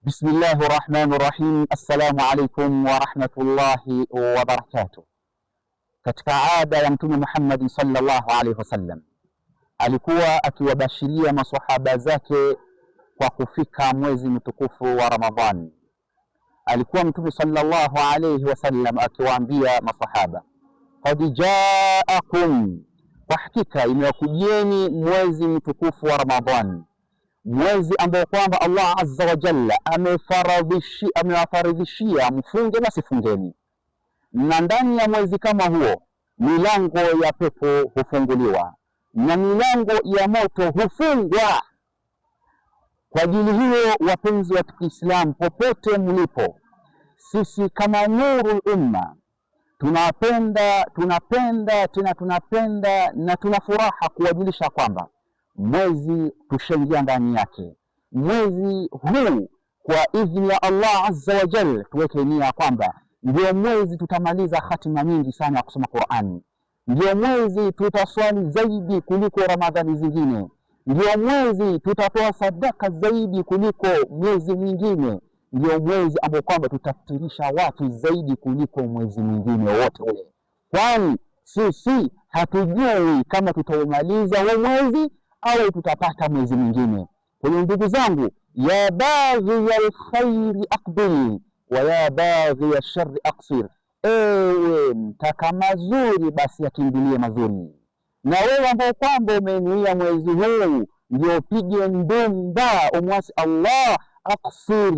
Bismillahi rahmani rahim. Assalamu alaikum warahmatullahi wabarakatuh. Katika ada ya Mtume Muhammad sallallahu alaihi wasallam alikuwa akiwabashiria maswahaba zake kwa kufika mwezi mtukufu wa Ramadhani. Alikuwa Mtume sallallahu alaihi wasallam akiwaambia masahaba, qad jaakum, kwa hakika imewakujieni mwezi mtukufu wa Ramadhani, mwezi ambao kwamba Allah azza wa jalla amewafaridhishia mfunge, basi fungeni. Na ndani ya mwezi kama huo milango ya pepo hufunguliwa na milango ya moto hufungwa. Kwa ajili hiyo, wapenzi wa Kiislamu, popote mlipo, sisi kama Nurul Umma tunapenda tunapenda tena tunapenda na tuna furaha kuwajulisha kwamba mwezi tushaingia ndani yake. Mwezi huu kwa idhni ya Allah azza wa jal, tuweke nia kwamba ndio mwezi tutamaliza hatima nyingi sana ya kusoma Qur'an, ndio mwezi tutaswali zaidi kuliko Ramadhani zingine, ndio mwezi tutatoa sadaka zaidi kuliko mwezi mwingine, ndio mwezi ambao kwamba tutaftirisha watu zaidi kuliko mwezi mwingine wote ule, kwani sisi hatujui kama tutaumaliza huo mwezi au tutapata mwezi mwingine. Kwa hiyo ndugu zangu, ya baghi alkhairi aqbil wa ya baghi alshari aqsir, ewe mtaka mazuri basi yakimbilie mazuri, na wewe ambao kwamba umenuia mwezi huu ndio pige ndumba umwasi Allah, aqsir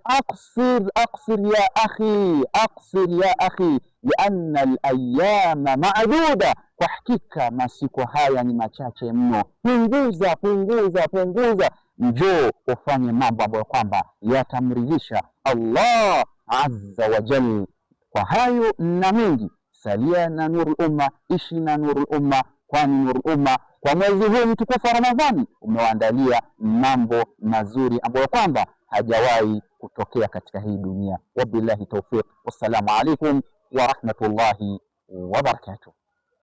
aqsir aqsir ya akhi aqsir ya akhi lianna alayama maduda, kwa hakika masiku haya ni machache mno. Punguza, punguza, punguza, njoo ufanye mambo ambayo kwamba yatamridhisha Allah azza wa jal. Kwa hayo na mengi, salia na Nurul Umma, ishi na Nurul Umma, kwani Nurul Umma kwa mwezi huu mtukufu wa Ramadhani umewaandalia mambo mazuri ambayo kwamba hajawahi kutokea katika hii dunia. Wabillahi tawfiq, wassalamu alaikum wa rahmatullahi wa barakatuh.